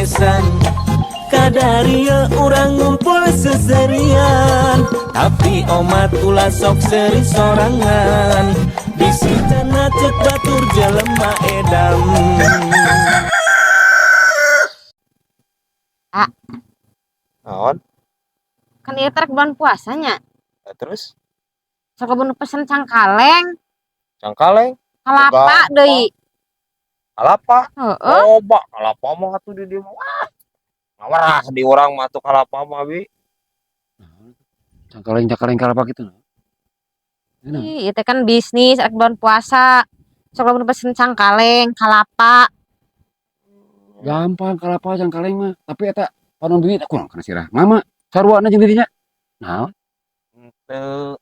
bebesan. Kadarieu urang ngumpul seserian, tapi omat ulah sok seri sorangan. Bisi cenah cek batur jelema edam. Ah. Naon? Kan ieu teh rek bulan puasanya. Terus? Sok lamun pesen cangkaleng, Cangkaleng, kalapa deui. Kalapa. Heeh. Loba kalapa mah atuh di dieu mah. Wah. Ngawarah di urang mah atuh kalapa mah, Bi. Cangkaleng cangkaleng kalapa gitu. Nah, Ih, ieu teh kan bisnis rek bulan puasa. Sok lamun pesen cangkaleng, kalapa. Gampang kalapa cangkaleng mah, tapi eta panon duit kurang kana sirah. Mama saruana jeung dirinya. Nah, Henteu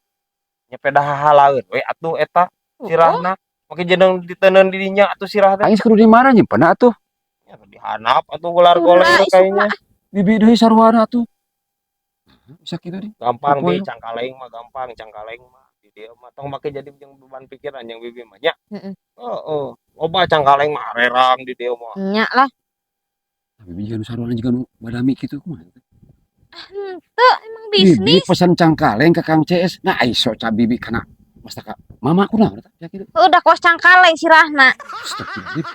nyepeda hahalaeun we atuh eta sirahna. Make jeneng diteundeun di dinya atuh sirah teh. Aing kudu di mana nyimpenna atuh? Ya, dihanap atuh gelar-goler Tuna, kayaknya. Bibi deui saruana atuh. Bisa kitu deh. Gampang Bi, Pokoknya. Cangkaleng mah gampang, cangkaleng mah. Di dieu mah tong make jadi jeung beban pikiran jeung bibi mah nya. Heeh. Heeh. Loba cangkaleng mah arerang di dieu mah. Nya lah. Bibi juga nu saruana juga nu badami kitu kumaha? Henteu, emang Bibi bisnis. Pesan cangkaleng ke Kang CS. Nah, iso ca bibi kana mastaka mama kunaon eta ya kitu. Udah kos cangkaleng sirahna. Astagfirullahaladzim.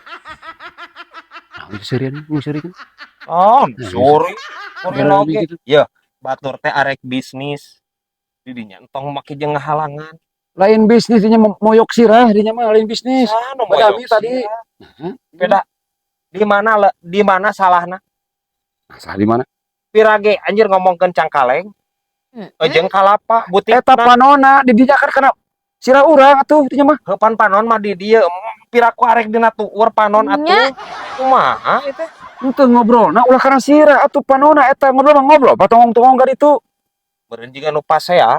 Nah, itu serian, nu serian. Oh, Nah, sorry. Sorry Badami oge. Gitu. Ya, batur teh arek bisnis. Di dinya entong make jeung ngahalangan. Lain bisnis dinya moyok sirah dinya mah lain bisnis. Saha nu Badami moyok tadi. sirah? Nah, Beda. Di mana di mana salahna? Nah, salah di mana? Pirage anjir ngomongkeun cangkaleng, Heeh. jeung kalapa butik. Eta panona di dinya kan kana sirah urang atuh dinya mah. Heupan panon mah di dieu, piraku arek dina tuur panon Nya. Atuh. Kumaha itu? Henteu ngobrolna ulah kana sirah atuh panona eta ngobrol mah ngobrol patongong-tongong ka ditu. Meureun jiga nu pasea,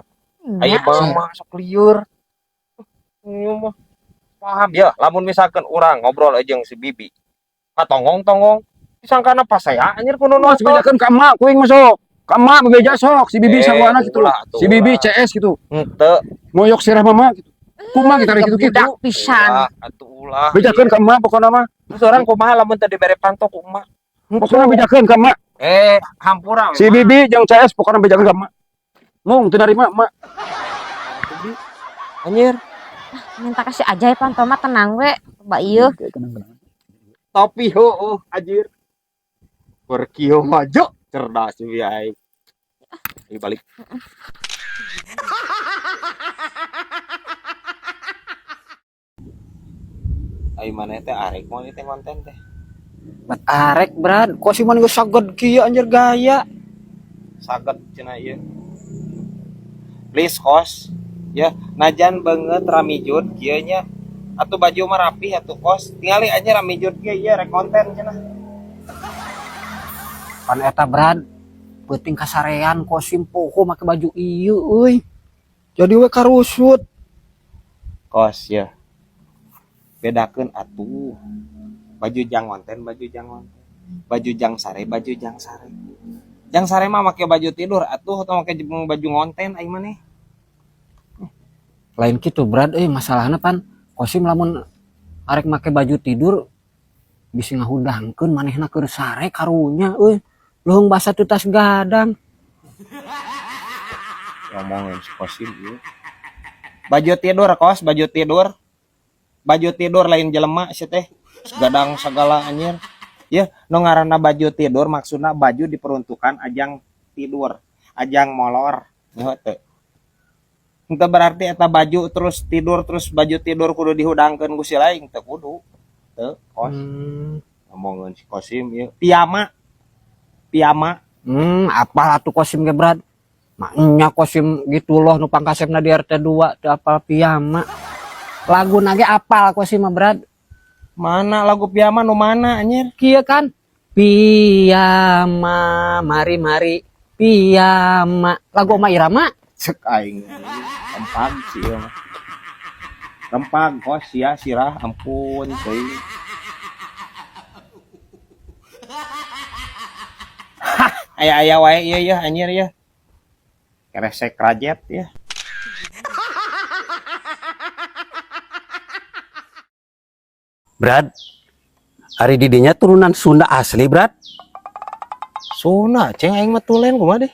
aya Nya. mah sok lieur. Ieu mah paham ya, lamun misalkan urang ngobrol jeung si Bibi. Patongong-tongong disangkana pasea anjir kudu Mas nonton. Bejakeun ka emak kuing mah sok. Ka emak bebeja sok si Bibi Eh, sarwana gitu. ulah atuh, Si Bibi ulah. CS gitu. Henteu. Moyok sirah mama gitu. Kumaha kita gitu gitu. Budak pisan. Ulah atuh ulah. Bejakeun ka emak pokona mah. Terus orang kumaha lamun teu dibere panto ku emak? Pokona bejakeun ka emak. Eh, hampura we, Si Mak. Bibi jeung CS pokona bejakeun ka emak. Mung teu narima emak. Anjir, Minta kasih aja ya panto mah tenang we. Coba ieu. Topi heueuh anjir. Berkio maju cerdas bi aing. Ayo balik. Ayo mana teh arek mau teh konten teh. Bat arek, Brad, kok sih man geus saged kieu anjir gaya. Saged cenah ieu. Please kos ya najan banget ramijud kieu nya atuh baju mah rapih atuh kos tingali anjir ramijud kieu ieu rek konten cenah. Pan eta, Brad, peuting kasarean kosim poho make baju ieu euy. Jadi we karusut. Kos ya bedakeun atuh baju jang konten, baju jang konten, baju jang sare, baju jang sare, jang sare mah make baju tidur atuh atau make baju ngonten aing maneh. Lain kitu, Brad, euy, masalahna pan kosim lamun arek make baju tidur bisi ngahudangkeun manehna keur sare karunya euy. Leuheung basa teu tas gadang. Ngomongin si Kosim ieu baju tidur kos, baju tidur, baju tidur lain jelema si teh gadang segala anjir ya. Nu ngaranna baju tidur maksudna baju diperuntukkan ajang tidur, ajang molor nyaho teu. Henteu berarti eta baju terus tidur terus baju tidur kudu dihudangkeun ku si lain, teu kudu teu kos. Ngomongin si Kosim ieu piyama piyama. Apal atuh kosim ge, Brad. Maknya kosim gitu loh nu pangkasepna di RT 2 teu apal piyama. Lagu nage apal kosim mah, Brad. Mana lagu piyama nu mana anjir? Kieu kan piyama mari mari piyama lagu Oma Irama. Cek aing rempag sih ieu mah. Rempag kos sia sirah ampun teuing. Hah, aya-aya wae ieu ya anjir ya. Keresek rajet ya. Brad, ari didinya turunan Sunda asli, Brad. Suna ceng aing mah tulen kumaha deh.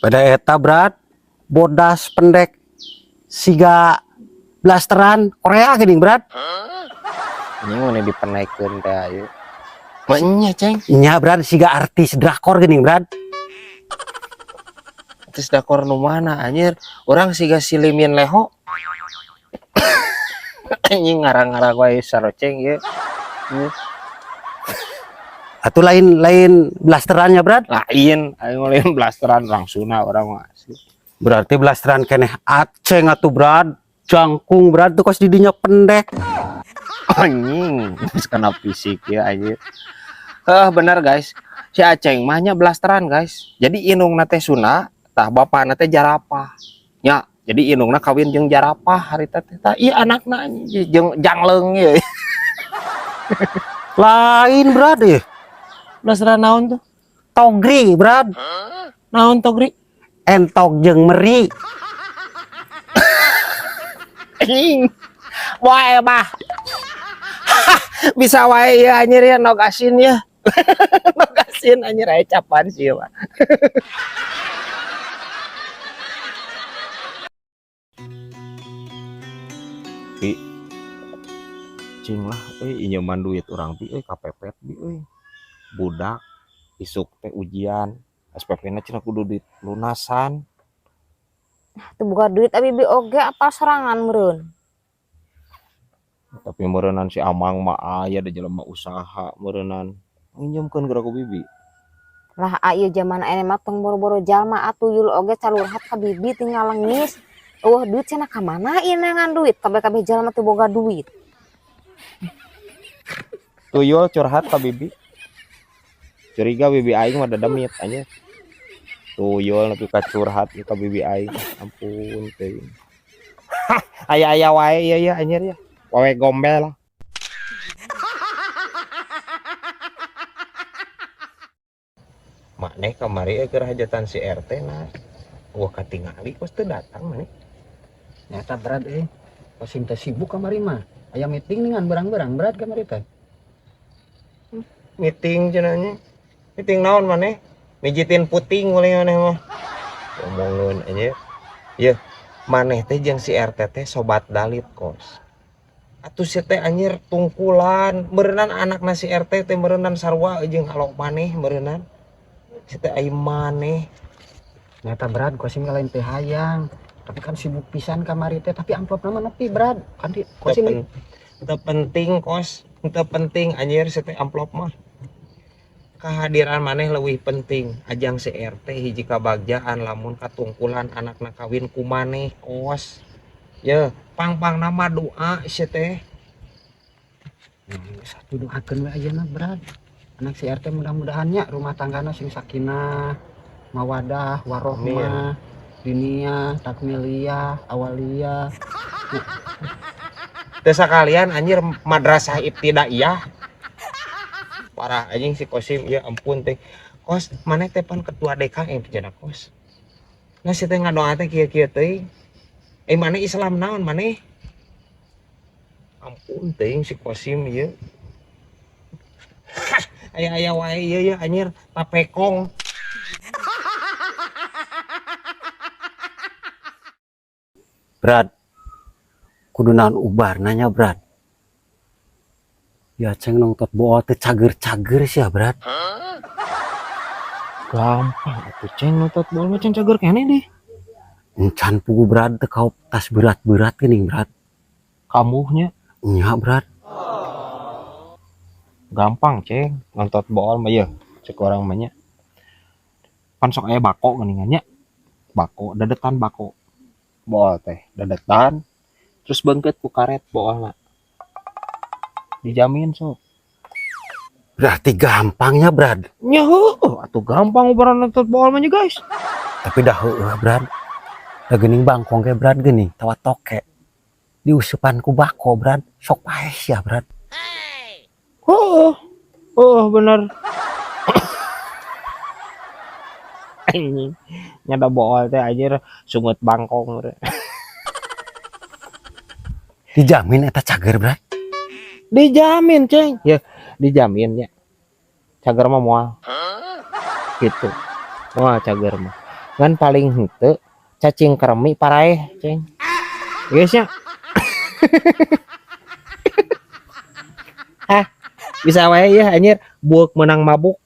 Pada eta Brad, bodas pendek siga blasteran Korea geuning Brad. Anjing mana dipenaikeun teh ayo. Mah nya ceng. Nya Brad siga artis drakor geuning Brad. Terus dakor nu mana anjir? Urang siga silimin leho. Anjing ngarang-ngarang wae saroceng ieu. Atuh lain blasterannya Brad. Lain, aing lain blasteran langsungna urang mah asli. Berarti blasteran keneh aceng atuh Brad. Jangkung Brad tuh kos didinya pendek. Anjing, geus kana fisik ya anjir. Heh, bener guys. Si Aceng mah nya blasteran guys. Jadi indungna teh Sunda, tah bapana teh jarapah. Nya, jadi indungna kawin jeung jarapah harita teh. Tah ieu anakna anjing jeung jangleung ieu. Lain Brad eh. Blasteran naon tuh? Togri Brad. Naon togri? Entok jeung meri. Anjing. Wae bah. Bisa wae ya anjir ya nog asin ya. Nog asin anjir aya capan sih mah. Pi. Cing lah euy inyeman duit urang pi euy kapepet bi euy. Budak isuk teh ujian SPP-na cenah kudu dilunasan. Teu boga duit abi bi oge apa sorangan meureun. Tapi meureunnan si Amang mah aya da jelema usaha meureunnan. Nginjemkeun geura ku bibi. Lah ieu jaman ayeuna mah tong boro-boro jalma atuh yul oge calurhat ka bibi tinggal lengis. Eueuh duit cenah ka mana ieu neangan duit kabeh-kabeh jalma teu boga duit. Tuyul curhat ka bibi. Curiga bibi aing mah dademit anjir. Tuyul nepi ka curhat ka bibi aing. Ampun teuing. Aya-aya wae ieu ya anjir ya. Wae gombel lah. Maneh kamari keur hajatan si RT na. Wah katingali kos teu datang maneh. Nyata Brad eh. Kosim teh sibuk kamari mah. Aya meeting dengan berang-berang Brad kamari teh. Meeting cenah nya. Meeting naon maneh? Mijitin puting paling maneh mah. Omongeun anjir. Yeuh, maneh teh jeung si RT teh sobat dalit kos. Atuh si teh anjir tungkulan, meureunnan anakna si RT teh meureunnan sarua jeung halo maneh meureunnan. Si teh ai maneh. Nyata Brad Kosim lain teh hayang. Tapi kan sibuk pisan kamari teh, tapi amplopna mah nepi Brad. Kan di Kosim teu penting kos, teu penting anjir si teh amplop mah. Kehadiran maneh leuwih penting ajang si RT hiji kabagjaan lamun katungkulan anakna kawin ku maneh kos. Ye, pang-pang nama doa si teh. Satu doakeun we ayeuna Brad. Anak si RT mudah-mudahan nya rumah tanggana sing sakinah, mawadah, warohmah, diniyah, takmiliyah, awaliyah. Teu sakalian anjir madrasah ibtidaiyah. Parah anjing si Kosim ya ampun teh. Kos maneh teh pan ketua DKM cenah kos. Nah si teh ngadoa teh kieu-kieu teuing. Maneh Islam naon maneh? Ampun teuing si Kosim ieu. Aya-aya wae ieu ya anjir tapekong. Brad, kudu naon ubarna nya Brad. Ya ceng nongtot bool teh cager-cager sih ya Brad. Gampang atuh ceng nongtot bool mah ceng cager keneh deh. Encan pugu Brad teh kau tas berat-berat geuning Brad. Kamuhnya? Nya Brad. Gampang ceng nontot bool mah yeuh cek urang mah nya. Pan sok aya bako geuningan nya. Bako dadetan bako. Bool teh dadetan terus beungkeut ku karet boolna. Dijamin sok. Berarti gampangnya Brad. Nya heueuh atuh gampang ubaran nonton bool mah nya guys. Tapi dah heueuh Brad. Da geuning bangkong ge Brad geuning tawa toke. Diusupan ku bako Brad, sok paeh sia Brad. Heueuh. Heueuh bener. Anjing. Nya da bool teh anjir sungut bangkong. Dijamin eta cager Brad. Dijamin ceng. Ya, dijamin ya. Cager mah moal. Gitu. Moal cager mah. Ngan paling henteu cacing kremi paraeh, Ceng. Geus nya. Hah, bisa wae ya anjir, buuk menang mabuk.